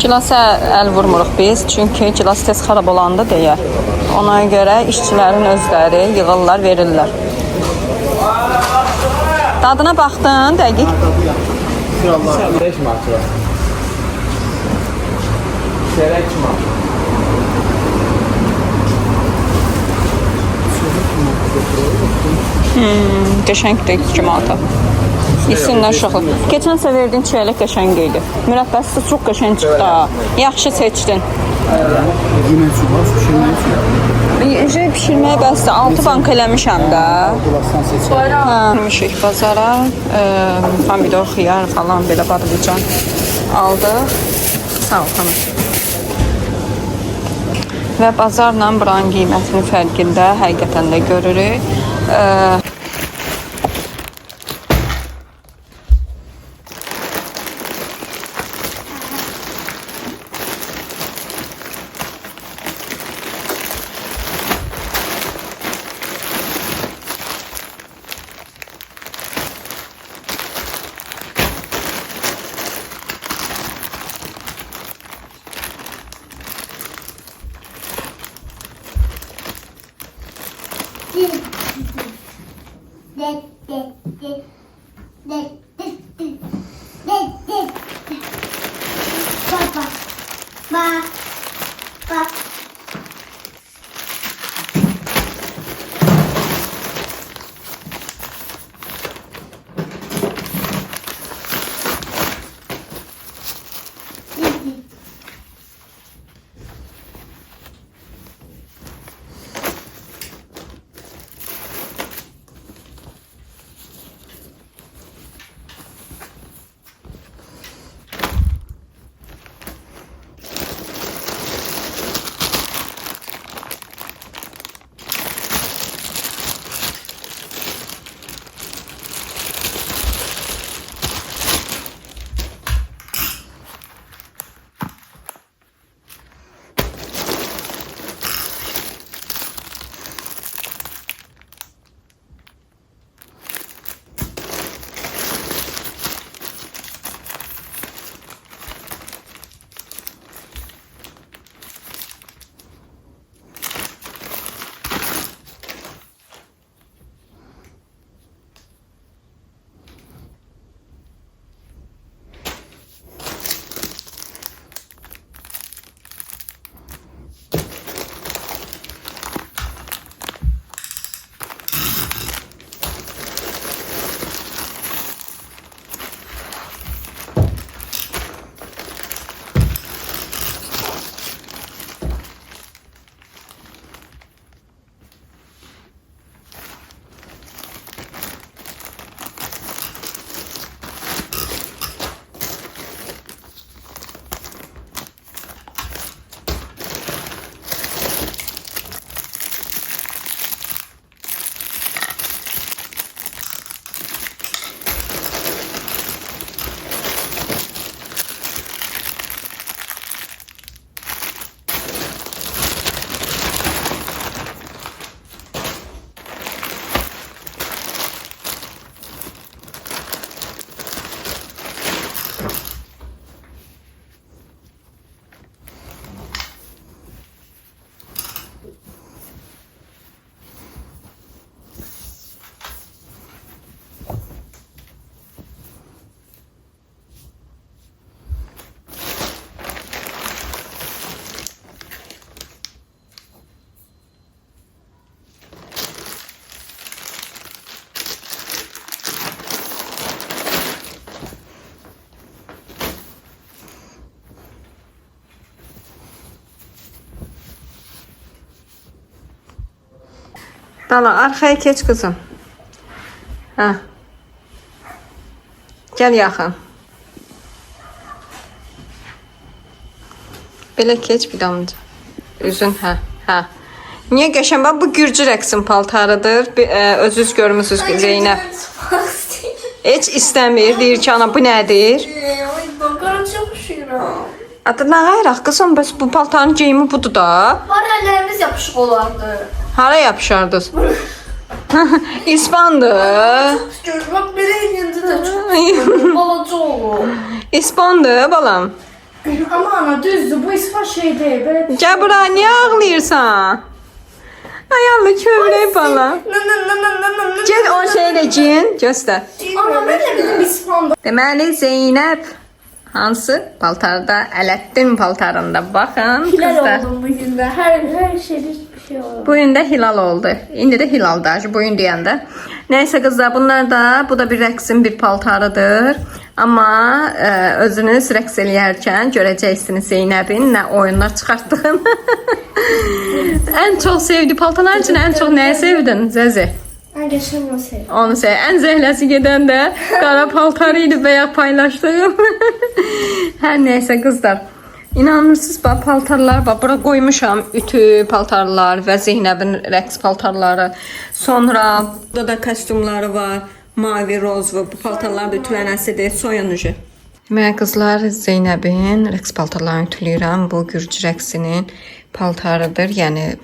Gilasa əl vurmuruq biz, çünki gilas tez xarab olanda deyə. Ona görə işçilərin özləri yığırlar, verirlər. Dadına baxdın, dəqiq. 5 manat var. Çörək 2 manat. Qəşəngdir 2 manata. Yesinlər uşaqlar. Keçən səfər verdiyin çiyələk qəşəng idi. Mürəbbəsi çox qəşəng çıxdı ha. Yaxşı seçdin. Yemək üçün var, pişirmək üçün. Şey pişirməyə bəsdir. 6 banka eləmişəm də. Gilasdan seçək. Hə, Gəlmişik bazara. Pomidor, xiyar falan belə badlıcan aldıq. Sağ ol xanım. Və bazarla buranın qiymətinin fərqində həqiqətən də görürük. Baba. Ba. Ba. Dala, arxaya keç qızım. Hə. Gəl yaxın. Belə keç bir damcı. Üzün, hə, hə. Niyə qəşəng? Bax bu gürcü rəqsin paltarıdır. Özünüz görmüsünüz ki, Zeynəb. Heç istəmir. Deyir ki, ana bu nədir? Ay, bakaram çox üşüyürəm. Ata nə qayraq qızım, bəs bu paltarın geyimi budur da. Var əllərimiz yapışıq olardı. Hara yapışardınız? İspandır. Gör, bak belə eləyəndə də çox balaca olur. İspandır balam. Ama ana düzdür, bu ispan şey deyil. Belə Gəl bura, niyə ağlayırsan? Ay Allah kövrək balam. Nı nı nı nı nı nı nı. Gəl o şeyi də geyin, göstər. Ana mən də bildim ispandır. Deməli Zeynəb hansı paltarda? Ələddin paltarında. Baxın Hilal qızlar. oldum bugün də. Hər şeydə bir şey oldu. Bu gün də hilal oldu. İndi də hilaldır. Bu gün deyəndə. Nəysə qızlar, bunlar da bu da bir rəqsin bir paltarıdır. Amma özünüz rəqs eləyərkən görəcəksiniz Zeynəbin nə oyunlar çıxartdığını. Ən çox sevdiyi paltarlar üçün ən çox nəyi sevdin Zəzi? Mən geçen bunu sevdim. Onu sev. Ən zəhləsi gedən də qara paltarı idi bayaq paylaşdığım. Hər nəysə qızlar. İnanırsınız bax paltarlar bax bura qoymuşam ütü paltarlar və Zeynəbin rəqs paltarları. Sonra burada da kostyumları var. Mavi, rozvu bu paltarlar da ütülənəsidir. Soyunucu. Mən qızlar Zeynəbin rəqs paltarlarını ütüləyirəm. Bu gürcü rəqsinin paltarıdır. Yəni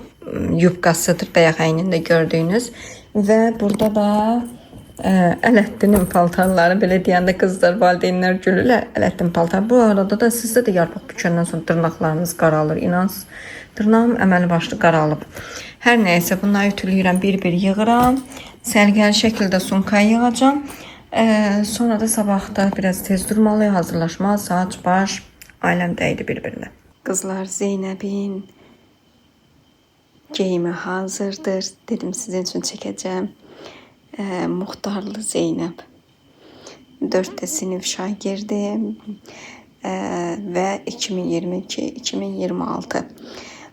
yubkasıdır bayaq əynində gördüyünüz. Və burada da Ələddinin paltarları belə deyəndə qızlar, valideynlər gülürlər. Ələddin paltarı. Bu arada da sizdə də yarpaq bükəndən sonra dırnaqlarınız qaralır. İnansız, dırnağım əməli başlı qaralıb. Hər nəysə bunları ütüləyirəm, bir-bir yığıram. Sərgəli şəkildə sumkaya yığacağam. Sonra da sabah da biraz tez durmalıyıq, hazırlaşma, saç, baş, ailəm dəydi bir-birinə. Qızlar, Zeynəbin geyimi hazırdır. Dedim sizin üçün çəkəcəm. Muxtarlı Zeynəb. 4 sinif şagirdi və 2022-2026.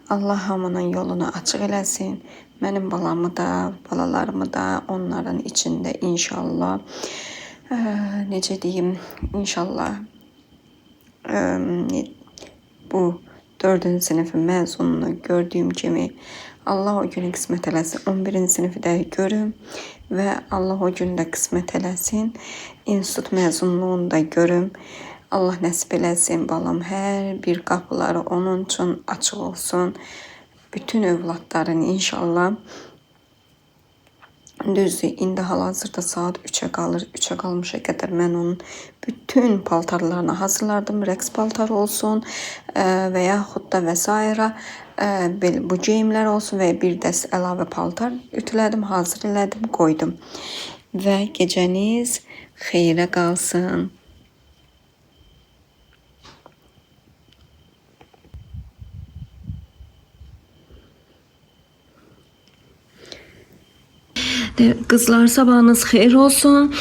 Allah hamının yolunu açıq eləsin. Mənim balamı da, balalarımı da onların içində inşallah. Necə deyim, inşallah bu 4-cü sinifin məzununu gördüyüm kimi Allah o günü qismət eləsin. 11-ci sinifi də görüm və Allah o günü də qismət eləsin. İnstitut məzunluğunu da görüm. Allah nəsib eləsin balam. Hər bir qapıları onun üçün açıq olsun. Bütün övladların inşallah. Düzdür, indi hal-hazırda saat 3-ə qalır. 3-ə qalmışa qədər mən onun bütün paltarlarını hazırlardım. Rəqs paltarı olsun və yaxud da və sairə bu geyimlər olsun və bir dəst əlavə paltar ütülədim, hazır elədim, qoydum. Və gecəniz xeyrə qalsın. Qızlar sabahınız xeyir olsun.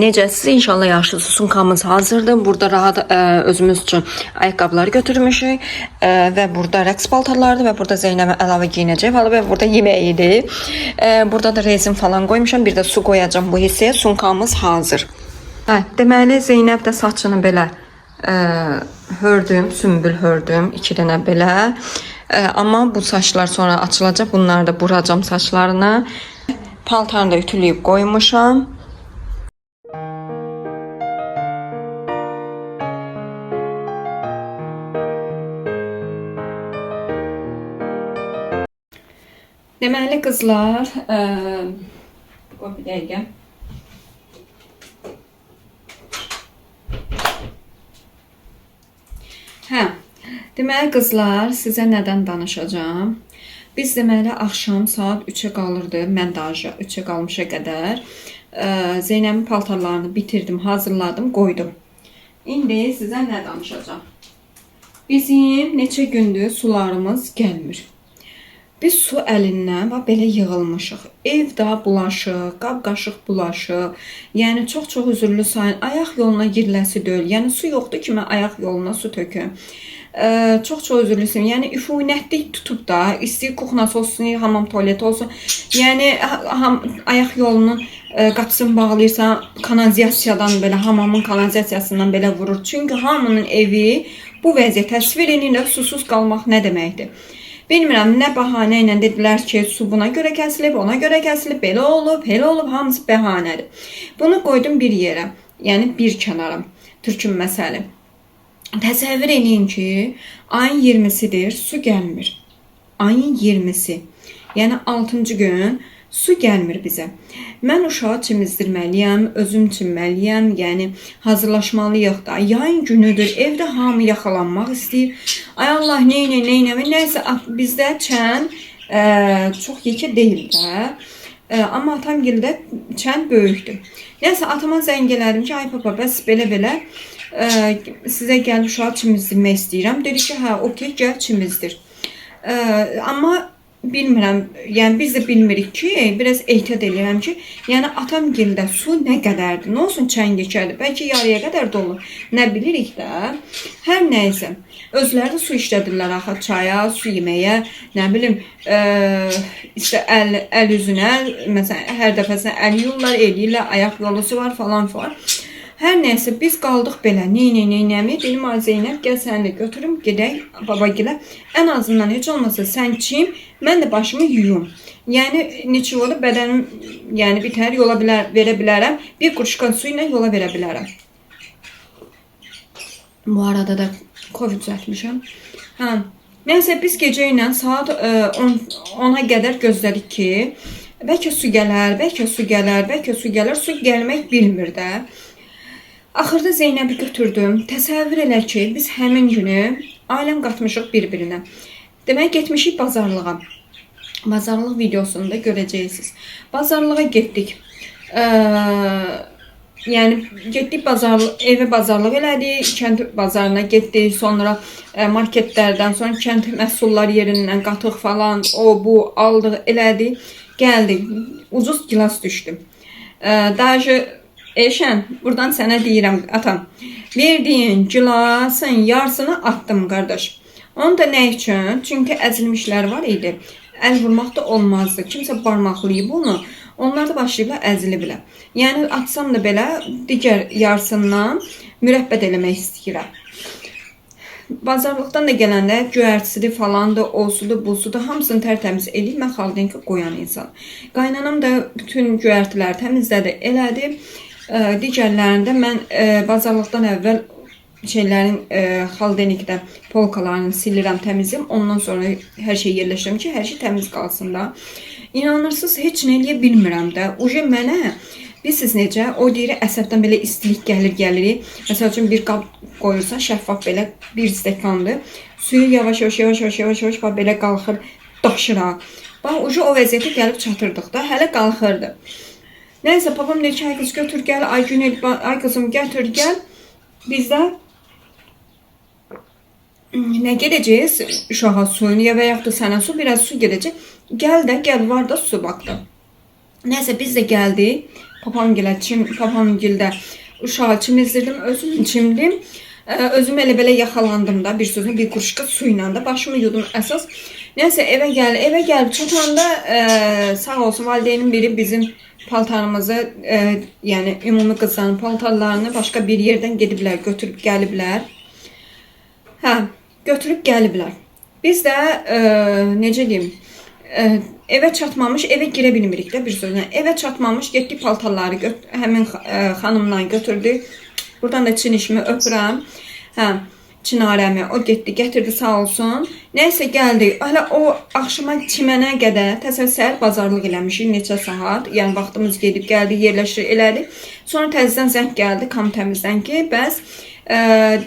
Necəsiz? İnşallah yaxşısınız. Sumkamız hazırdır. Burada rahat özümüz üçün ayaqqabılar götürmüşük. Və burada rəqs paltarlarıdır və burada Zeynəbə əlavə geyinəcək və burada yeməyidir. Burada da rezin falan qoymuşam. Bir də su qoyacağam bu hissəyə. Sumkamız hazır. Hə, deməli Zeynəb də saçını belə hördüm, sümbül hördüm, 2 dənə belə. Amma bu saçlar sonra açılacaq. Bunları da buracağam saçlarına. Paltarını da ütüləyib qoymuşam. Deməli qızlar, qoy bir dəqiqə. Hə, deməli qızlar, sizə nədən danışacağam? Biz deməli axşam saat 3-ə qalırdı. Mən daha 3-ə qalmışa qədər Zeynəbin paltarlarını bitirdim, hazırladım, qoydum. İndi sizə nə danışacağam? Bizim neçə gündür sularımız gəlmir. Biz su əlindən bax belə yığılmışıq. Ev də bulaşıq, qab-qaşıq bulaşıq. Yəni çox-çox üzürlü sayın. Ayaq yoluna giriləsi deyil. Yəni su yoxdur ki, mən ayaq yoluna su töküm. Çox-çox üzürlüsün. Yəni üfunətlik tutub da, istəyir kuxnası olsun, hamam tualeti olsun. Yəni ayaq yolunun qapısını bağlayırsan, kanalizasiyadan belə, hamamın kanalizasiyasından belə vurur. Çünki hamının evi bu vəziyyət təsvir eləyir, susuz qalmaq nə deməkdir? Bilmirəm, nə bəhanə ilə dedilər ki, su buna görə kəsilib, ona görə kəsilib, belə olub, elə olub, hamısı bəhanədir. Bunu qoydum bir yerə, yəni bir kənara, türkün məsəli. Təsəvvür eləyin ki, ayın 20-sidir, su gəlmir. Ayın 20-si. Yəni 6-cı gün su gəlmir bizə. Mən uşağı çimizdirməliyəm, özüm çimməliyəm, yəni hazırlaşmalıyıq da. Yayın günüdür, evdə hamı yaxalanmaq istəyir. Ay Allah, neynə, neynə, nəysə bizdə çən çox yekə deyil də. Amma atamgildə çən böyükdür. Nəysə atama zəng elədim ki, ay papa, bəs belə-belə sizə gəlib uşağı çimizdirmək istəyirəm. Dedi ki, hə, okey, gəl çimizdir. Amma bilmirəm, yəni biz də bilmirik ki, biraz ehtiyat eləyirəm ki, yəni atamgildə su nə qədərdir, nə olsun çən yekədir, bəlkə yarıya qədər dolu, nə bilirik də. Hər nəysə, özləri də su işlədirlər axı çaya, su yeməyə, nə bilim, işte əl üzünə, məsələn, hər dəfəsinə əl yuyurlar, eləyirlər, ayaq yolusu var falan filan. Hər nəysə biz qaldıq belə, neynəmi? Dedim, ay Zeynəb, gəl səni də götürüm, gedək babagilə. Ən azından heç olmasa sən çim, mən də başımı yuyum. Yəni neçə oldu, bədənim yəni bitər, yola bilər, verə bilərəm. Bir qurşqan su ilə yola verə bilərəm. Bu arada da Covid düzəltmişəm. Hə. Nəysə biz gecə ilə saat 10-a qədər gözlədik ki, bəlkə su gələr, bəlkə su gələr, bəlkə su gələr. Su gəlmək bilmir də. Axırda Zeynəbi götürdüm. Təsəvvür elə ki, biz həmin günü ailəm qatmışıq bir-birinə. Demək, getmişik bazarlığa. Bazarlıq videosunu da görəcəksiniz. Bazarlığa getdik. Yəni getdik bazarlıq, evə bazarlıq elədik, kənd bazarına getdik, sonra marketlərdən, sonra kənd məhsulları yerindən qatıq falan, o bu aldıq, elədik, gəldik. Ucuz gilas düşdü. Daha Elşən, buradan sənə deyirəm, atam, verdiyin gilasın yarısını atdım, qardaş. Onu da nə üçün? Çünki əzilmişlər var idi. Əl vurmaq da olmazdı. Kimsə barmaqlayıb onu, onlar da başlayıblar əziliblər. Yəni atsam da belə digər yarısından mürəbbət eləmək istəyirəm. Bazarlıqdan da gələndə göyərtisidir falandır, olsudur, busudur, hamısını tərtəmiz eləyib mən xaldenka qoyan insan. Qaynanam da bütün göyərtiləri təmizlədi, elədi. Digərlərində mən bazarlıqdan əvvəl şeylərin xaldenikdə polkalarını silirəm, təmizləyirəm. Ondan sonra hər şey yerləşdirirəm ki, hər şey təmiz qalsın da. İnanırsınız, heç nə eləyə bilmirəm də. Uje mənə bilirsiniz necə? O deyir, əsəbdən belə istilik gəlir. Məsəl üçün bir qab qoyursan, şəffaf belə bir stəkandır. Suyu yavaş-yavaş, yavaş-yavaş bax belə qalxır, daşır ha. Bax, uje o vəziyyətə gəlib çatırdıq da, hələ qalxırdı. Nəysə, babam deyir ki, ay qız götür gəl, ay Günel, ay qızım gətir gəl. Biz də nə gedəcəyik uşağa suyunu ya və yaxud da sənə su, biraz su gedəcək. Gəl də, gəl, var da su bax da. Nəysə, biz də gəldik. Papamgildə uşağı çimizdirdim, özüm çimdim. Özüm elə belə yaxalandım da, bir sözlə bir qurşqa su ilə də başımı yudum əsas. Nəysə, evə gəlib çatanda sağ olsun valideynin biri bizim paltarımızı, yəni ümumi qızların paltarlarını başqa bir yerdən gediblər, götürüb gəliblər. Hə, götürüb gəliblər. Biz də, necə deyim, evə çatmamış, evə girə bilmirik də bir sözlə. Evə çatmamış, getdik paltarları həmin xanımdan götürdük. Buradan da çinişimi öpürəm. Hə, Çinarəmi. O getdi, gətirdi sağ olsun. Nəysə gəldik. Hələ o axşama çimənə qədər təsəvvür səhər bazarlıq eləmişik neçə saat. Yəni vaxtımız gedib gəldi, yerləşir elədik. Sonra təzədən zəng gəldi kam təmizdən ki, bəs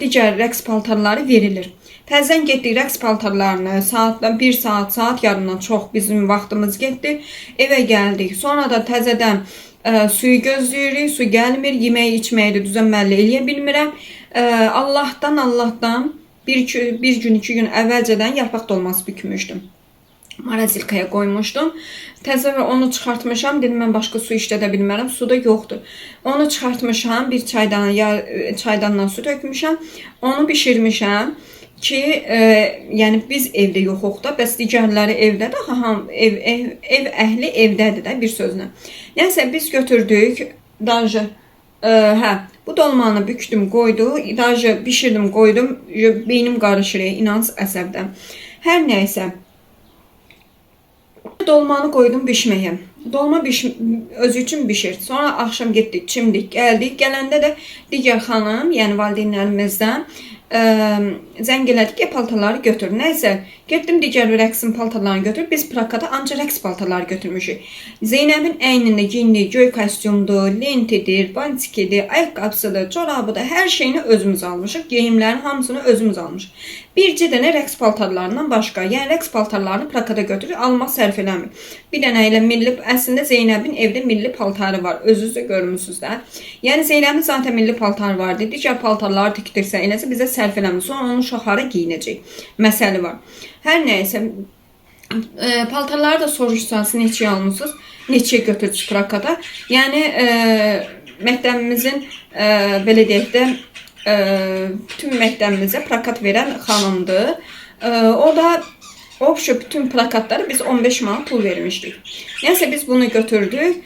digər rəqs paltarları verilir. Təzədən getdik rəqs paltarlarını saatdan 1 saat, saat yarımdan çox bizim vaxtımız getdi. Evə gəldik. Sonra da təzədən suyu gözləyirik, su gəlmir, yeməyi içməyi də düzənməlli eləyə bilmirəm. Allahdan bir gün, iki gün əvvəlcədən yarpaq dolması bükmüşdüm. Marazilkaya qoymuşdum. Təzə onu çıxartmışam. Dedim, mən başqa su işlədə bilmərəm. Su da yoxdur. Onu çıxartmışam. Bir çaydan, çaydandan su tökmüşəm. Onu bişirmişəm ki, yəni biz evdə yoxuq da, bəs digərləri evdədir. Axı, ev əhli evdədir də bir sözlə. Nəysə, biz götürdük. Daşı, hə, bu dolmanı bükdüm, qoydu. Daşı bişirdim, qoydum. Beynim qarışır, inanız əsəbdən. Hər nəysə. Dolmanı qoydum bişməyə. Dolma özü üçün bişir. Sonra axşam getdik, çimdik, gəldik. Gələndə də digər xanım, yəni valideynlərimizdən zəng elədik ki, paltarları götür. Nəysə, getdim digər rəqsin paltarlarını götür. Biz prokata ancaq rəqs paltarları götürmüşük. Zeynəbin əynində geyindiyi göy kostyumdur, lentidir, bantikidir, ayaqqabısıdır, corabıdır, hər şeyini özümüz almışıq. Geyimlərin hamısını özümüz almışıq. Bircə dənə rəqs paltarlarından başqa, yəni rəqs paltarlarını prokata götürür, almaq sərf eləmir. Bir dənə elə milli, əslində Zeynəbin evdə milli paltarı var. Özünüz də görmüsünüz də. Yəni Zeynəbin zaten milli paltarı var idi. Digər paltarları tikdirsə, eləsə bizə sərf eləmir. Sonra onun uşaqları geyinəcək. Məsələ var. Hər nəysə, paltarları da soruşsanız neçəyə almısınız, neçəyə götürdünüz prokata. Yəni məktəbimizin belə deyək də bütün məktəbimizə prokat verən xanımdır. O da Obşu bütün plakatları biz 15 manat pul vermişdik. Nəysə biz bunu götürdük.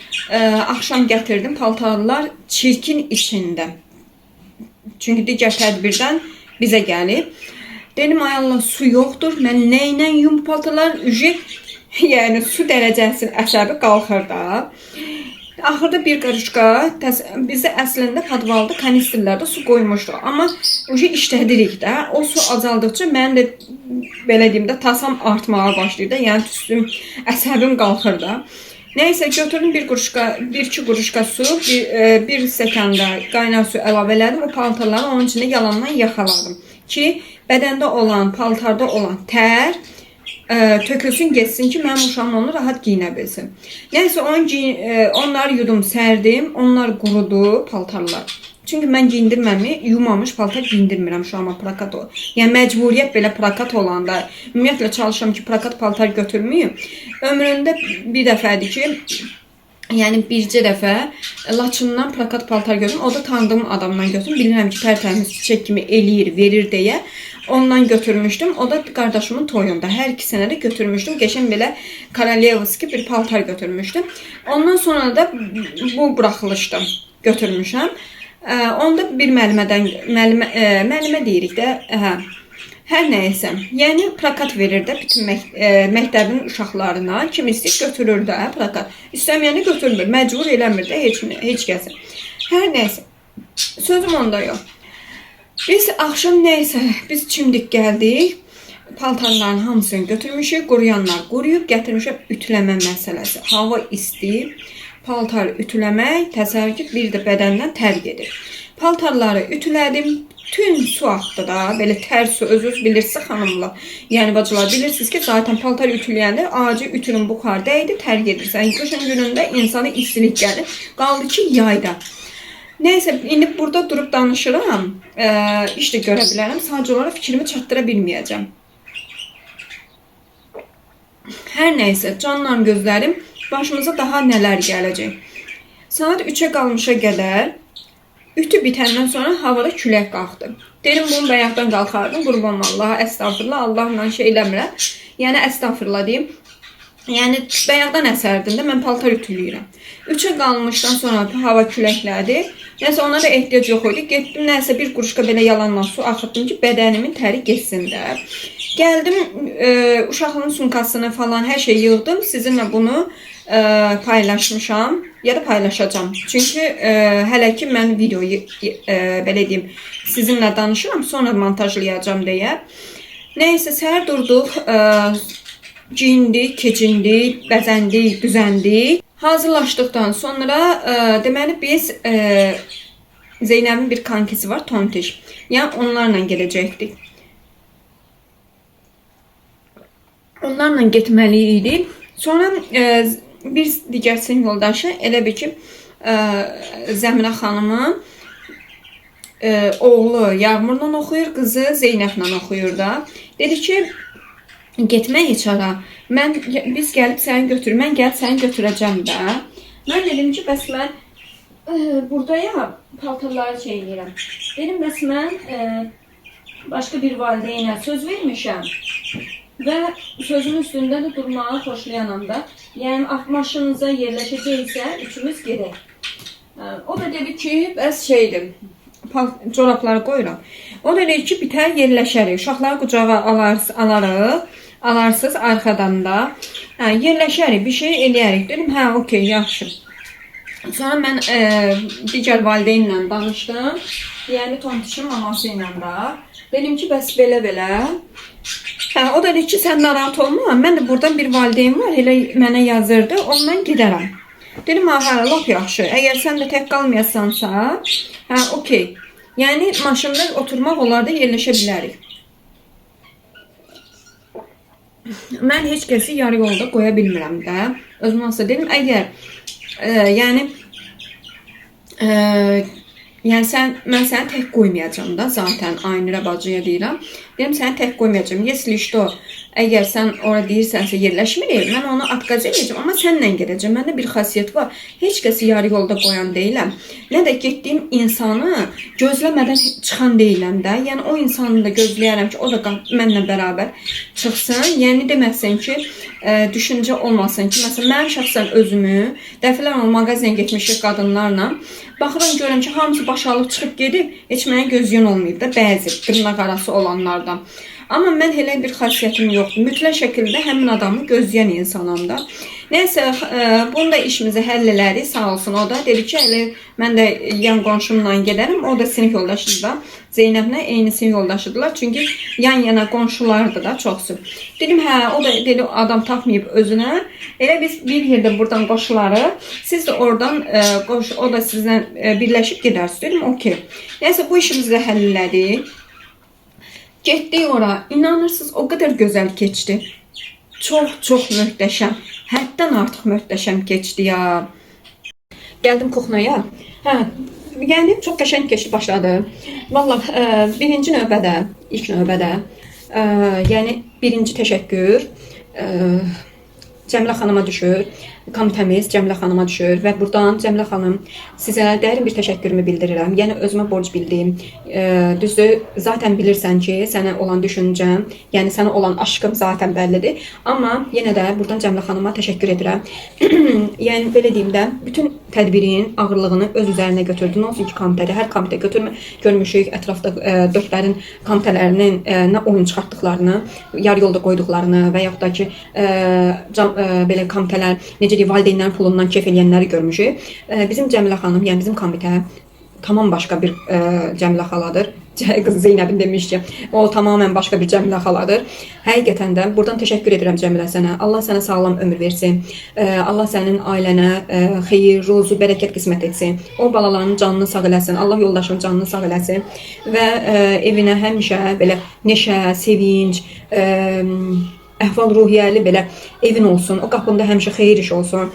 Axşam gətirdim. Paltarlar çirkin içində. Çünki digər tədbirdən bizə gəlib. Dedim ay Allah su yoxdur. Mən nə ilə yum paltarlar? Üji, yəni su dərəcəsinin əsəbi qalxır da. Axırda bir qarışqa bizə əslində podvalda kanisterlərdə su qoymuşduq. Amma uje işlədirik də. O su azaldıqca mənim də belə deyim də tasam artmağa başlayır da. Yəni tüstüm, əsəbim qalxır da. Nəysə götürdüm bir quruşqa, bir iki quruşqa su, bir stəkanda qaynar su əlavə elədim. O paltarları onun içində yalandan yaxaladım ki, bədəndə olan, paltarda olan tər tökülsün, getsin ki, mənim uşağım onu rahat geyinə bilsin. Nəysə onları yudum, sərdim, onlar qurudu paltarlar. Çünki mən geyindirməmi, yumamış paltar geyindirmirəm uşağıma prokat o. Yəni məcburiyyət belə prokat olanda, ümumiyyətlə çalışıram ki, prokat paltar götürməyim. Ömründə bir dəfədir ki, yəni bircə dəfə Laçından prokat paltar götürdüm. O da tanıdığım adamdan götürdüm. Bilirəm ki, tərtəmiz çiçək kimi eləyir, verir deyə. Ondan götürmüşdüm. O da qardaşımın toyunda. Hər iki sənə də götürmüşdüm. Qəşəng belə Karalevski bir paltar götürmüşdüm. Ondan sonra da bu buraxılışda götürmüşəm. Onda bir müəllimədən, müəllimə deyirik də, hə. Hər nəysə, yəni prokat verir də bütün məktəbin uşaqlarına, kim istəyir götürür də prokat. İstəməyəni götürmür, məcbur eləmir də heç kəsi. Hər nəysə, sözüm onda yox. Biz axşam nəysə, biz çimdik gəldik, paltarların hamısını götürmüşük, quruyanlar quruyub, gətirmişəm ütüləmə məsələsi. Hava isti, paltar ütüləmək, təsəvvür ki, bir də bədəndən tər gedir. Paltarları ütülədim, bütün su axdı da, belə tər su, özünüz bilirsiniz xanımlar. Yəni bacılar, bilirsiniz ki, zaten paltar ütüləyəndə acı ütünün buxarı dəydi, tər gedirsən. Qışın günündə insana istilik gəlir. Qaldı ki, yayda. Nəysə, indi burada durub danışıram, iş də görə bilərəm, sadəcə olaraq fikrimi çatdıra bilməyəcəm. Hər nəysə, canlarım, gözlərim, başımıza daha nələr gələcək. Saat 3-ə qalmışa qədər ütü bitəndən sonra havada külək qalxdı. Dedim, bunu bayaqdan qalxardım, qurban Allaha, əstağfurullah, Allahla şey eləmirəm. Yəni, əstağfurullah deyim. Yəni, bayaqdan əsərdim də, mən paltar ütülüyürəm. 3-ə qalmışdan sonra hava küləklədi. Nəsə, ona da ehtiyac yox idi. Getdim, nəsə bir quruşqa belə yalandan su axıtdım ki, bədənimin təri getsin də. Gəldim, uşağımın sumkasını falan, hər şey yığdım. Sizinlə bunu paylaşmışam ya da paylaşacağam. Çünki hələ ki mən videoyu belə deyim, sizinlə danışıram, sonra montajlayacağam deyə. Nəysə, səhər durduq, giyindik, keçindik, bəzəndik, düzəndik. Hazırlaşdıqdan sonra deməli biz Zeynəbin bir kankisi var, Tontiş. Yəni onlarla gedəcəkdik. Onlarla getməli idik. Sonra bir digər sinif yoldaşı elə bil ki, Zəminə xanımın oğlu Yağmurla oxuyur, qızı Zeynəblə oxuyur da. Dedi ki, getmək heç ara. Biz gəlib səni götür, mən gəlib səni götürəcəm də. Mən dedim ki, bəs mən buradayam, paltarları şey eləyirəm. Dedim, bəs mən başqa bir valideynə söz vermişəm və sözümün üstündə də durmağı xoşlayanam da. Yəni, maşınınıza yerləşəcəksə, üçümüz gedək. O da dedi ki, bəs şeydir, corabları qoyuram. O da dedi ki, bitər yerləşərik, uşaqları qucağa alarıq. Alarsınız arxadan da. Hə, yerləşərik, bir şey eləyərik. Dedim, hə, okey, yaxşı. Sonra mən digər valideynlə danışdım. Yəni Tontişin maması ilə də. Dedim ki, bəs belə-belə. Hə, o da dedi ki, sən narahat olma. Mən də buradan bir valideyn var, elə mənə yazırdı. Ondan gedərəm. Dedim, ha, hə, lap yaxşı. Əgər sən də tək qalmayasansa, hə, okey. Yəni maşında oturmaq olar da yerləşə bilərik. Mən heç kəsi yarı yolda qoya bilmirəm də. Özüm olsa dedim, əgər yəni yəni mən səni tək qoymayacağam da zaten Aynurə bacıya deyirəm. Deyirəm səni tək qoymayacağam. Если что, əgər sən ora deyirsənsə yerləşmirik, mən onu atqaz eləyəcəm, amma səninlə gedəcəm. Məndə bir xasiyyət var. Heç kəsi yarı yolda qoyan deyiləm. Nə də getdiyim insanı gözləmədən çıxan deyiləm də. Yəni o insanı da gözləyərəm ki, o da mənlə bərabər çıxsın. Yəni deməsin ki, düşüncə olmasın ki, məsələn mənim şəxsən özümü dəfələrlə mağazinə getmişik qadınlarla. Baxıram görürəm ki, hamısı baş alıb çıxıb gedib, heç mənə gözləyən olmayıb da bəzi dırnaq arası olanlardan. Amma mən elə bir xasiyyətim yoxdur. Mütləq şəkildə həmin adamı gözləyən insanam da. Nəysə, bunu da işimizi həll elədik, sağ olsun o da. Dedi ki, elə mən də yan qonşumla gedərəm. O da sinif yoldaşıdır da. Zeynəblə eyni sinif yoldaşıdırlar. Çünki yan yana qonşulardır da çoxsu. Dedim, hə, o da dedi adam tapmayıb özünə. Elə biz bir yerdə buradan qoşularıq. Siz də oradan o da sizlə birləşib gedərsiniz. Dedim, okey. Nəysə, bu işimizi də həll elədik. Getdik ora. İnanırsınız, o qədər gözəl keçdi. Çox, çox möhtəşəm. Həddən artıq möhtəşəm keçdi ya. Gəldim kuxnaya. Hə, yəni çox qəşəng keçdi, başladı. Vallahi birinci növbədə, ilk növbədə, yəni birinci təşəkkür Cəmilə xanıma düşür. Komitəmiz Cəmilə xanıma düşür və buradan Cəmilə xanım sizə dərin bir təşəkkürümü bildirirəm. Yəni özümə borc bildiyim. Düzdür, zaten bilirsən ki, sənə olan düşüncəm, yəni sənə olan aşkım zaten bəllidir. Amma yenə də buradan Cəmilə xanıma təşəkkür edirəm. Yəni belə deyim də, bütün tədbirin ağırlığını öz üzərinə götürdü. Nə olsun ki, komitədə, hər komitə götürmə görmüşük ətrafda dördlərin komitələrinin nə oyun çıxartdıqlarını, yarı yolda qoyduqlarını və yaxud da ki, belə komitələr, necə deyim, valideynlərin pulundan kef eləyənləri görmüşük. Bizim Cəmilə xanım, yəni bizim komitə tamam başqa bir Cəmilə xaladır. Qız Zeynəbin demiş ki, o tamamilə başqa bir Cəmilə xaladır. Həqiqətən də buradan təşəkkür edirəm Cəmilə sənə. Allah sənə sağlam ömür versin. Allah sənin ailənə xeyir, ruzu, bərəkət qismət etsin. O balalarının canını sağ eləsin. Allah yoldaşının canını sağ eləsin. Və evinə həmişə belə neşə, sevinc, əhval-ruhiyyəli belə evin olsun. O qapında həmişə xeyir iş olsun.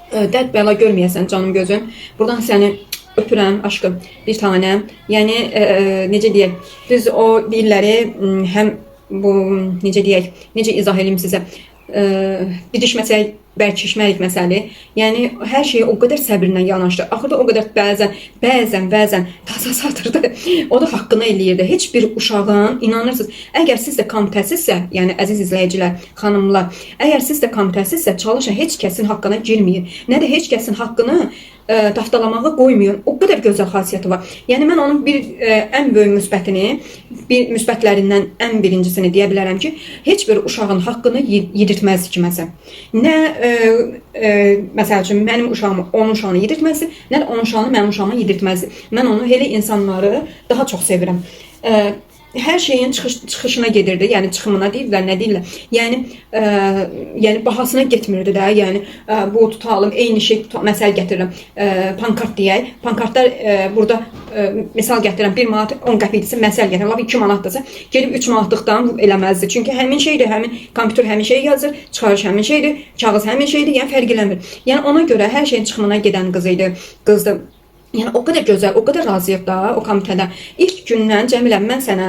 Dərd bəla görməyəsən canım gözüm. Buradan səni öpürəm aşkım, bir tanəm. Yəni necə deyək, düz o dilləri həm bu necə deyək, necə izah eləyim sizə? Didişməsək, bərkişmərik məsəli. Yəni hər şeyə o qədər səbirlə yanaşdı. Axırda o qədər bəzən tasa satırdı. O da haqqını eləyirdi. Heç bir uşağın, inanırsınız, əgər siz də komitəsizsə, yəni əziz izləyicilər, xanımlar, əgər siz də komitəsizsə, çalışın heç kəsin haqqına girməyin. Nə də heç kəsin haqqını daftalamağa qoymayın. O qədər gözəl xasiyyəti var. Yəni mən onun bir ən böyük müsbətini, bir müsbətlərindən ən birincisini deyə bilərəm ki, heç bir uşağın haqqını yedirtməzdi kiməsə. Nə məsəl üçün mənim uşağımı onun uşağını yedirtməzdi, nə də onun uşağını mənim uşağıma yedirtməzdi. Mən onu elə insanları daha çox sevirəm. Hər şeyin çıxışına gedirdi, yəni çıxımına deyirlər, nə deyirlər. Yəni yəni bahasına getmirdi də. Yəni bu tutalım, eyni şey məsəl gətirirəm. Pankart deyək. Pankartlar burada misal gətirirəm 1 manat 10 qəpikdirsə məsəl gətirirəm. Lap 2 manatdırsa, gedib 3 manatlıqdan eləməzdi. Çünki həmin şeydir, həmin kompüter həmin şeyi yazır, çıxarış həmin şeydir, kağız həmin şeydir, yəni fərq eləmir. Yəni ona görə hər şeyin çıxımına gedən qız idi, qızdı. Yəni o qədər gözəl, o qədər razıyıq da o komitədə. İlk gündən Cəmilə mən sənə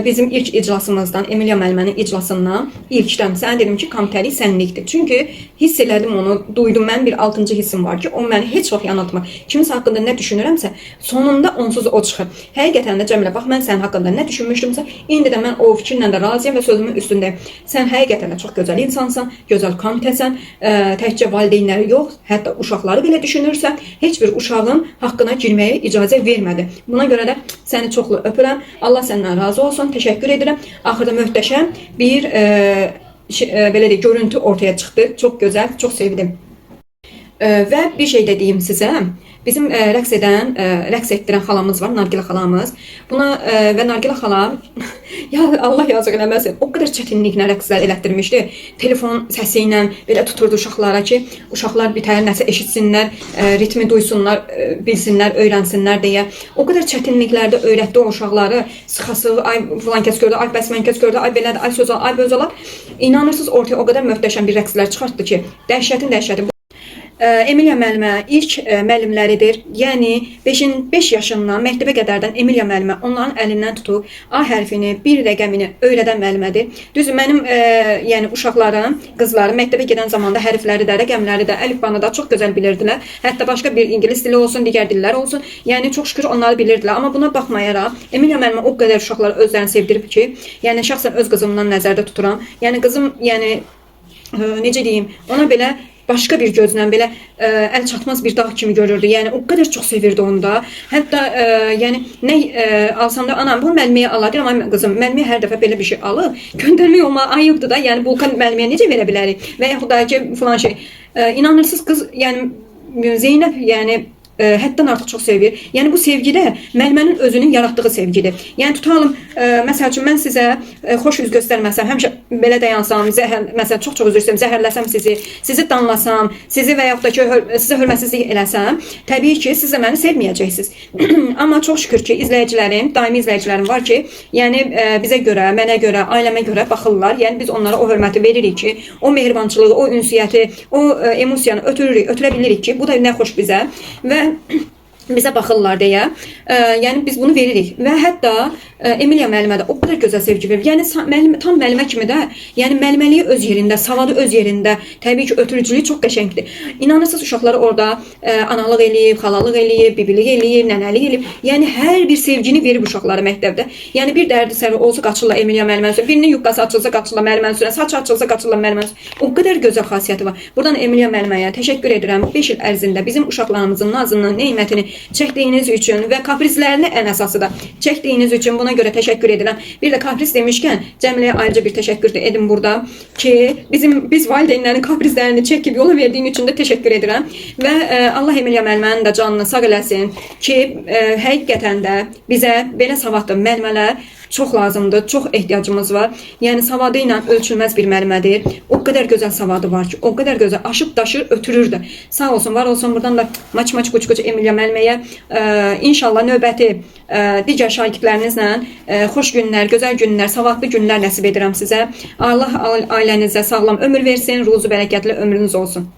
bizim ilk iclasımızdan, Emiliya müəllimənin iclasından ilkdən sənə dedim ki, komitəlik sənlikdir. Çünki hiss elədim onu, duydum. Mənim bir 6-cı hissim var ki, o məni heç vaxt yanıltmır. Kiminsə haqqında nə düşünürəmsə, sonunda onsuz o çıxır. Həqiqətən də Cəmilə, bax mən sənin haqqında nə düşünmüşdümsə, indi də mən o fikirlə də razıyam və sözümün üstündəyim. Sən həqiqətən də çox gözəl insansan, gözəl komitəsən, təkcə valideynləri yox, hətta uşaqları belə düşünürsən. Heç bir uşağın haqqına girməyə icazə vermədi. Buna görə də səni çoxlu öpürəm. Allah səndən razı olsun. olsun, təşəkkür edirəm. Axırda möhtəşəm bir belə deyək, görüntü ortaya çıxdı. Çox gözəl, çox sevdim. Və bir şey də deyim sizə. Bizim rəqs edən, rəqs etdirən xalamız var, Nargilə xalamız. Buna və Nargilə xala ya Allah yazıq eləməsin. O qədər çətinliklə rəqslər elətdirmişdi. Telefon səsi ilə belə tuturdu uşaqlara ki, uşaqlar bir təhər nəsə eşitsinlər, ritmi duysunlar, bilsinlər, öyrənsinlər deyə. O qədər çətinliklərdə öyrətdi o uşaqları. Sıxası, ay filan kəs gördü, ay bəsmən kəs gördü, ay belədir, ay söz al, ay böz olar. İnanırsınız ortaya o qədər möhtəşəm bir rəqslər çıxartdı ki, dəhşətin dəhşəti. Emiliya müəllimə ilk müəllimləridir. Yəni 5 yaşından məktəbə qədərdən Emiliya müəllimə onların əlindən tutub A hərfini, bir rəqəmini öyrədən müəllimədir. Düzdür, mənim yəni uşaqlarım, qızlarım məktəbə gedən zamanda hərfləri də, rəqəmləri də, əlifbanı da çox gözəl bilirdilər. Hətta başqa bir ingilis dili olsun, digər dillər olsun. Yəni çox şükür onları bilirdilər. Amma buna baxmayaraq Emiliya müəllimə o qədər uşaqları özlərini sevdirib ki, yəni şəxsən öz qızımdan nəzərdə tuturam. Yəni qızım, yəni necə deyim, ona belə başqa bir gözlə belə əl çatmaz bir dağ kimi görürdü. Yəni o qədər çox sevirdi onu da. Hətta yəni nə alsam da anam bu müəlliməyə ala deyirəm, ay qızım, müəlliməyə hər dəfə belə bir şey alıb göndərmək olma ayıbdır da. Yəni bulka müəlliməyə necə verə bilərik? Və yaxud da ki filan şey. İnanırsınız qız, yəni Zeynəb, yəni həddən artıq çox sevir. Yəni bu sevgi də müəllimənin özünün yaratdığı sevgidir. Yəni tutalım, məsəl üçün mən sizə xoş üz göstərməsəm, həmişə belə dayansam, məsələn çox-çox üzr istəyirəm, zəhərləsəm sizi, sizi danlasam, sizi və yaxud da ki sizə hörmətsizlik eləsəm, təbii ki, siz də məni sevməyəcəksiniz. Amma çox şükür ki, izləyicilərim, daimi izləyicilərim var ki, yəni bizə görə, mənə görə, ailəmə görə baxırlar. Yəni biz onlara o hörməti veririk ki, o mehribançılığı, o ünsiyyəti, o emosiyanı ötürürük, ötürə bilirik ki, bu da nə xoş bizə və bizə baxırlar deyə. Yəni biz bunu veririk və hətta Emiliya müəllimə də o qədər gözəl sevgi verir. Yəni müəllim, tam müəllimə kimi də, yəni müəlliməliyi öz yerində, savadı öz yerində, təbii ki, ötürücülüyü çox qəşəngdir. İnanırsınız uşaqları orada analıq eləyib, xalalıq eləyib, bibilik eləyib, nənəlik eləyib. Yəni hər bir sevgini verib uşaqlara məktəbdə. Yəni bir dərdi səri olsa qaçırlar Emiliya müəllimənin üstünə, birinin yuqqası açılsa qaçırlar müəllimənin üstünə, saçı açılsa qaçırlar müəllimənin üstünə. O qədər gözəl xasiyyəti var. Buradan Emiliya müəlliməyə təşəkkür edirəm. 5 il ərzində bizim uşaqlarımızın nazını, nemətini çəkdiyiniz üçün və kaprizlərini ən əsası da çəkdiyiniz üçün buna görə təşəkkür edirəm. Bir də kapris demişkən Cəmiləyə ayrıca bir təşəkkür də edim burada ki, biz valideynlərin kaprizlərini çəkib yola verdiyin üçün də təşəkkür edirəm və Allah Emiliya müəllimənin də canını sağ eləsin ki, həqiqətən də bizə belə savadlı müəllimələr çox lazımdır, çox ehtiyacımız var. Yəni savadı ilə ölçülməz bir müəllimədir. O qədər gözəl savadı var ki, o qədər gözəl aşıb daşır, ötürür də. Sağ olsun, var olsun. Buradan da maç maç quç quç Emiliya müəlliməyə inşallah növbəti digər şagirdlərinizlə xoş günlər, gözəl günlər, savadlı günlər nəsib edirəm sizə. Allah ailənizə sağlam ömür versin, ruzu bərəkətli ömrünüz olsun.